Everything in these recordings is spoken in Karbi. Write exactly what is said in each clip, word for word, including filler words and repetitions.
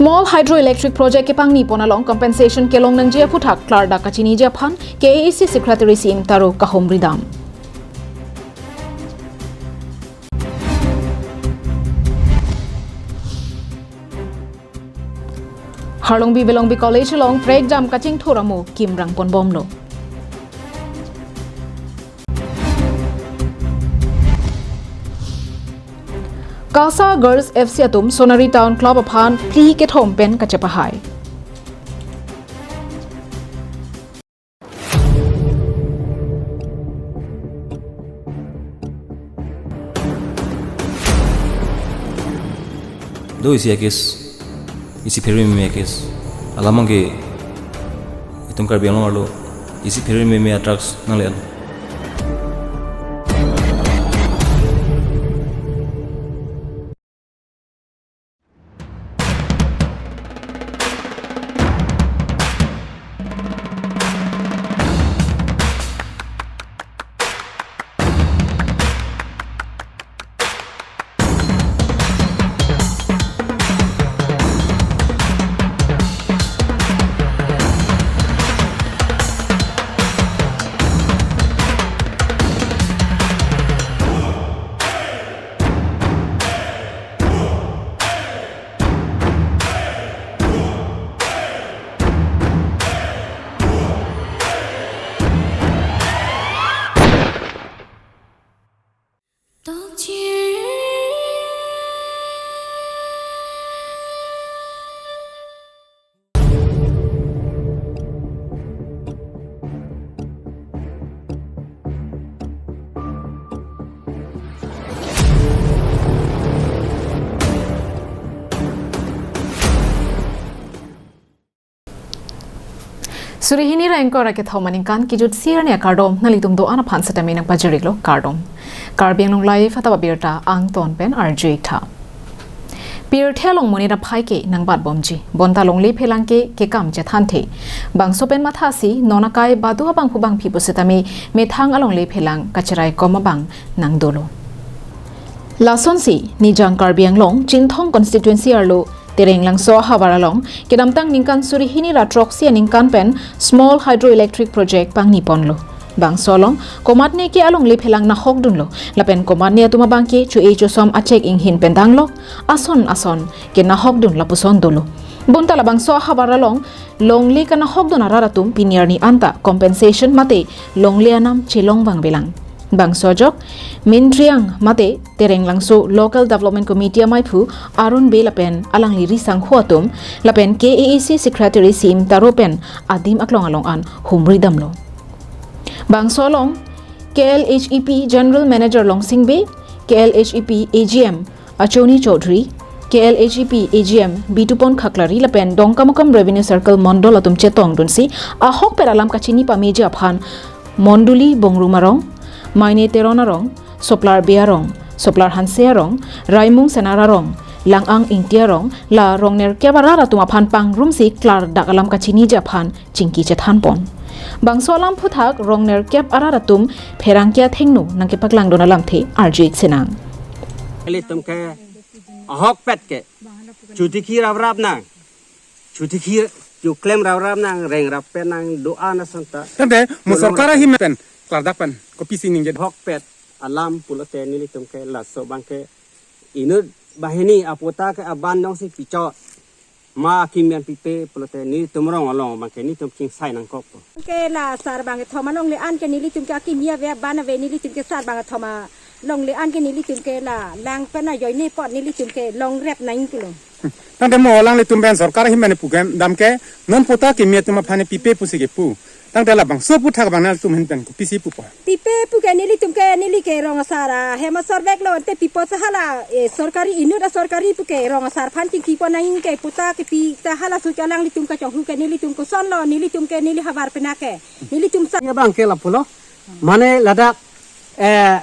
Small hydroelectric project kepangni pon along compensation kelong nangji aphuthak klardak kachiniji aphan K A A C secretary C M Taro kahumri dam. Harlongbi Velongbi College along prekjam kachingthur amo kimrang ponbomlo. Kasa Girls F C atum Sonari Town Club aphan phli kethom pen kachepahai. Do isi a-case, isi pherui meme a-case. Alam abangke itum Karbi Anglong arlo isi pherui meme a-drugs nangle-an. Suri hini ra ingkoi ra kethom aningkan kejut sirni akardom, nanglitum do-an aphan setame nangpajirlo kardom. Karbi Anglong Live atap abirta angton pen arju-ik tha. Pirthe along monit aphai ke nangbatbomji, bonta longle phelang ke kekam chethanthe. Bangso pen mathasi non akai badu abangphu bangphi pusitame methang alongle phelang kacherai kom abang nangdolo. Lasonsi Nijang Karbi Anglong Chinthong constituency arlo Terenglangso ahavar along kedamtang ningkan suri hini ra throksi aningkan pen small hydroelectric project pangni ponlo. Bangso along komatne ke alongle phelang nahokdunlo, lapen komatne atum abangke cho-e chosom achek inghin pen danglok, ason ason ke nahokdun lapuson dolo. Bonta labangso ahavar along longle kanahokdun arat atum pini arni anta compensation mate longle anam chelong vangvelang. Bangso ajok Mintriang mate Terenglangso Local Development Committee amaiphu Arun Bey lapen alangli risangho atum lapen K A A C Secretary C M Taro pen adim aklong along an humri damlo. Bangso along K L H E P General Manager Longsing Bey, K L H E P A G M Achoni Chaudhary, K L H E P A G M Bitupon Khaklari lapen Dongkamukam Revenue Circle Mondol atum chetongdunsi ahokpet alam kachini pameji aphan Monduli Bongrum arong, Maine Teron arong, Soplar Bey arong, Soplar Hanse arong, Raimung Senar arong, Langang Ingti arong, la rongnerkep arat atum aphan pangrumsi klardak alam kachiniji aphan chingki chethanpon. Bangso alam aphuthak rongnerkep arat atum pherangke athengno nangkepaklangdun alamthe arju-ik sinang. Ilitum ke ahokpet ke chutikhi raprap nang, chutikhi chuklem raprap nang, reng rappet nang, do-an asonta. Tangte mo sorkar ahin pen klardak pen kopisi ningje. Ahokpet alam pulote nelitum ke laso abangke inut banghini apatta ke aban dongsi pichot. Ma akimi an pipe pulote nelitum rong along abangke nelitum chingsai nangkokpo. Ke la sarbang kethom alongle an ke nelitum ke akimi ave, aban ave, nelitum ke sarbang kethom alongle an ke nelitum ke la lang pen ajoine apot nelitum ke longrep nangpulo. Tangte mo alanglitum pen sorkar ahin pen pu kedam ke non patta kimi atum aphan pipe pusi kepu. Tangte labangso aphuthak abang nangtum ahin pen kopisi pupo? Pipe pu ke nelitum ke neli ke rong asar ahem asor veklo, ante pipo ta hala, eh, sorkari inut asorkari pu ke rong asar aphan chingkipon nang ke patta kepi ta halaso alanglitum kachonghu ke nelitum kosonlo, nelitum ke neli havar pena ke nelitum sa. Abangke lapulo, mane ladak, eh,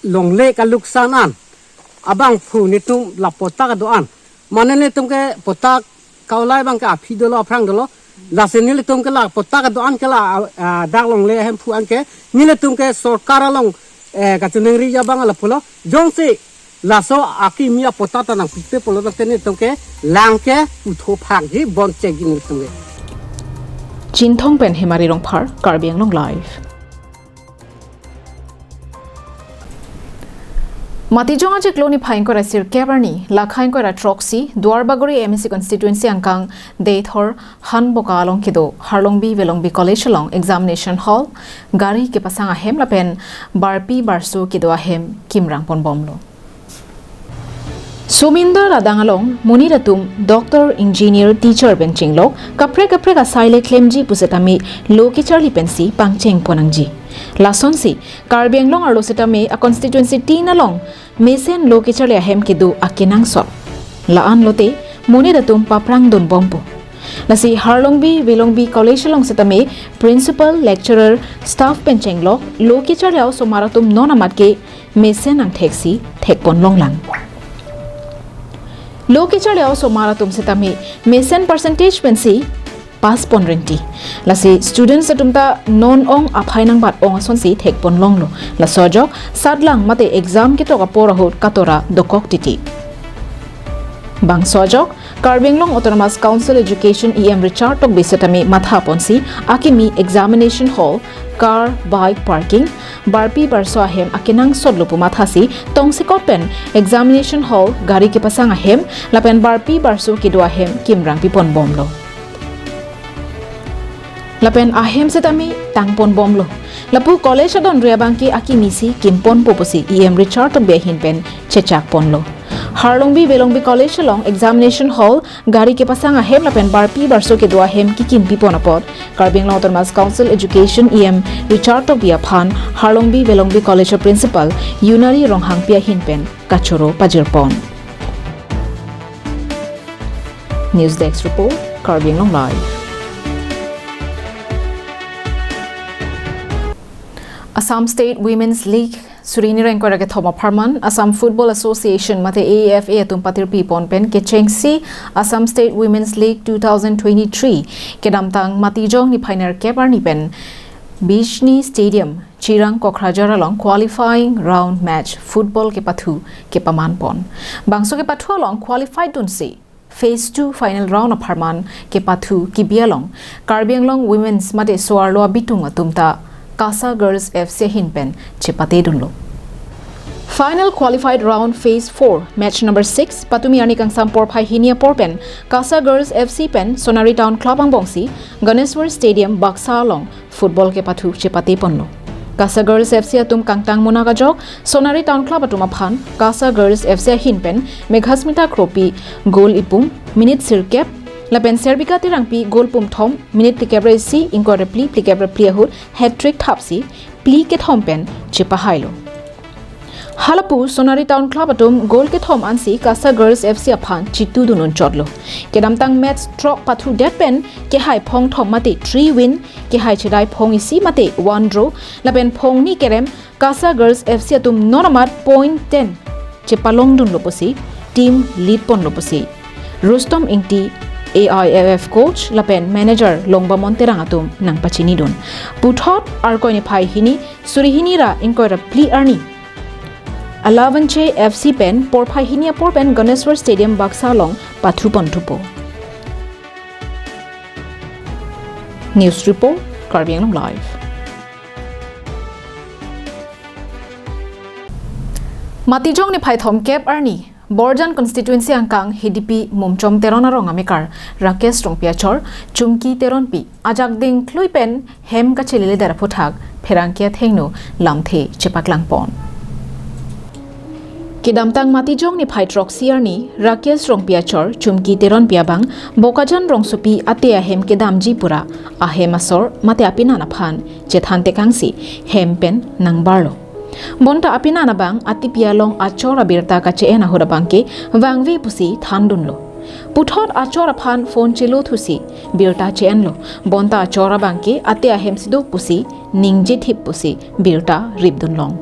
longle kaluksan an abangphu netum la patta kedo-an. Mane netum ke patta kaulai abangke aphi dolo, aphrang dolo. Lasi nelitum ke la patta kedo-an ke la, ah, dak longle ahemphu anke nelitum ke sorkar along, eh, kachiningri abang lapulo. Jongsi Laso akimi apatta ta nangpipe pulo tangte netum ke lang ke utho phang hi bon chek gin netum ke. Chinthong pen Hemari Rongphar, Karbi Anglong Live. Matijong achiklo niphai ingkoi ra sirkep arni, lakha ingkoi ra throksi, Duarbagori M A C constituency angkang Deithor Hanboka along kedo Harlongbi Velongbi College along examination hall, gari kepasang ahem lapen barpi barso kedo ahem kimrang ponbomlo. Somindar adang along monit atum doctor, engineer, teacher pen chenglok kaprek kaprek asai le klemji pusetame lo kecharli pensi pangcheng pon nangji. Lasonsi Karbi Anglong arlo setame a constituency tin along mesen lo kecharli ahem kedo akenangsot. La-an lote monit atum paprang dunbompo. Lasi Harlongbi Velongbi College along setame principal, lecturer, staff pen chenglok lo kecharli a-osomar atum non amat ke mesen angtheksi thekpon longlang. Lo kecharli a-osomar atum setame mesen percentage pensi pass pon renti. Lasi students atum ta non ong aphai nangbat ong asonsi thekpon longlo. Laso ajok satlang mate exam ketok apor ahut katora dokok titi. Bangso ajok Karbi Anglong Autonomous Council Education E M Richard Tokbi setame matha ponsi akimi examination hall, car, bike parking, barpi barso ahem akenangsot lo pu mathasi tongsekot pen examination hall, gari kepasang ahem lapen barpi barso kedo ahem kimrang piponbomlo. Lapen ahem setame tangponbomlo. Lapu college adonri abangke akimisi kimponpo pusi E M Richard Tokbi ahin pen chechakponlo. Harlongbi Velongbi College along examination hall, gari kepasang ahem lapen barpi barso kedo ahem kikim pipon apot Karbi Anglong Autonomous Council Education E M Richard Tokbi aphan Harlongbi Velongbi College a-principal Yunari Ronghangpi ahin pen kachoro pajirpon. News Desk Report, Karbi Anglong Live. Assam State Women's League suri hini ra ingkoi ra kethom apharman Assam Football Association mate A F A atum patirpipon pen kechengsi Assam State Women's League two thousand twenty-three kedamtang Matijong niphai nerkep arni pen Bijni Stadium, Chirang Kokrajhar along qualifying round match football kepathu kepamanpon. Bangso kepathu along qualified dunsi phase two final round apharman kepathu kebi along Karbi Anglong Women's mate so-arlo abitung atum ta KASA Girls F C ahin pen chepatedunlo. Final qualified round phase four, match number six, patumi arni kangsam porphai hini apor pen KASA Girls F C pen Sonari Town Club angbongsi Ganeshwar Stadium Baksa along football kepathu chepateponlo. KASA Girls F C atum kangtang munak ajok Sonari Town Club atum aphan KASA Girls F C ahin pen Meghasmita Kropi goal ipum, minute sirkep, lapen Serbika Terangpi goal pumthom, minute phlikep ra isi, ingkoi ra phli, phlikep ra phli ahut hat-trick thapsi phli kethom pen chepahailo. Halapu Sonari Town Club atum goal kethom ansi KASA Girls F C aphan chitudun unchotlo. Kedamtang match throk pathudet pen kehai phongthom mate three win, kehai chedai phongisi mate one draw, lapen phongni kerem KASA Girls F C atum non amat point ten chepalongdunlo pusi team lead ponlo pusi Rustom Ingti, A I F F coach lapen manager Longbamon Terang atum nangpachinidun. Puthot Arkoi niphai hini suri hini ra ingkoi ra phli arni Alavanche F C pen porphai hini apor pen Ganeshwar Stadium Baksa along pathuponthupo. News Report, Karbi Anglong Live. Matijong niphai thomkep arni Borjan constituency angkang Hidipi Mumchom Teron arong amekar Rakesh Rongpi achor Chumki Teronpi ajak dingklui pen hem kachelele der aphuthak pherangke athengno lamthe chepaklangpon. Kedamtang Matijong niphai throksi arni Rakesh Rongpi achor Chumki Teronpi abang Bokajan rongsopi ate ahem kedamji pura ahem asor mate apinan aphan chethan tekangsi hem pen nangbarlo. Bonta apinan abang atipi along achor abirta kache-en ahut abangke vangve pusi thandunlo. Puthot achor aphan phone chelothusi birta che-enlo. Bonta achor abangke ate ahemsi do pusi ningje thip pusi birta ripdunlong.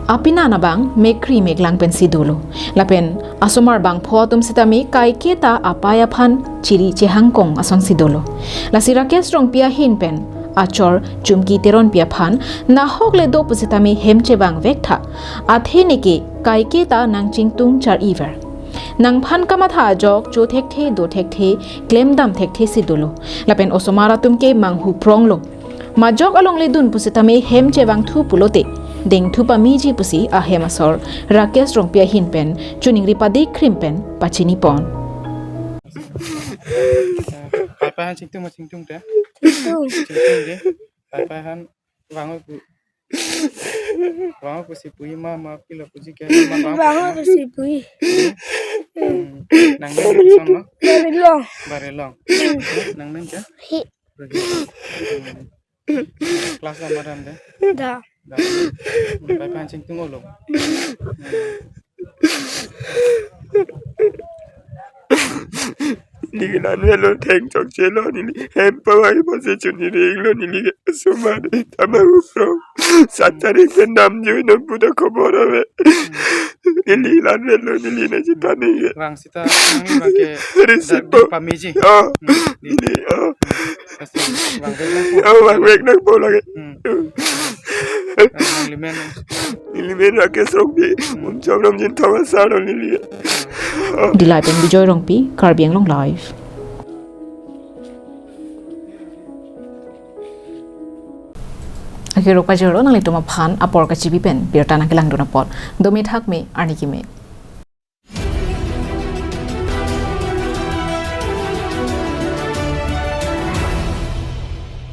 Apinan abang mekri meklang pensi dolo. Lapen asomar bangpho atum sitame kaiketa apai aphan chiri chehangkong asonsi dolo. Lasi Rakesh Rongpi ahin pen achor Chumki Teronpi aphan nahok le do pusitame hem chevang vek tha. Athe neke kaike ta nangchingtung char-iver. Nangphan kamatha ajok cho thekthe, do thekthe, klemdam thekthe si dolo. Lapen osomar atum ke manghu pronglo. Majok along le dun pusitame hem chevang thu pulote dengthu pameji pusi ahem asor Rakesh Rongpi ahin pen choningri padik krim pen pachini pon. Pai pai han chingtung ma chingtung te. Chingtung. Chingtung de. Pai pai han vang oi pu. Vang oi pu si pu ma ma pilo puji ke ma vang oi pu si pu. Hmm. Nang nang ke son no? Barilong. Barilong. Nang nang ke? Hi. Hmm. Class la madam de? Da. Da. Pai pai han chingtung olo. Neli ke nan velo theng chokchelo neli hem pavai pose chuni ringlo neli ke suma de tama upro. Sat tarik pen dam jui non puta khobor ave. Neli lan velo neli na chita neli ke. Vang sita nang vang ke Receipt da- bo. Pameji. Oh. Hmm. Neli oh. Kasi vang vek nang po. Oh, vang vek nang po lagi. Hmm. Nang limen. Neli men Rakesh Rongpi. Hmm. Munchom ram jin thong asar neli. Dillai pen Bijoy Rongpi, Karbi Anglong Live. Akiro kajoro nanglitum aphan apor kachibi pen birta nangkelangdun apot. Dome thakme, arni keme.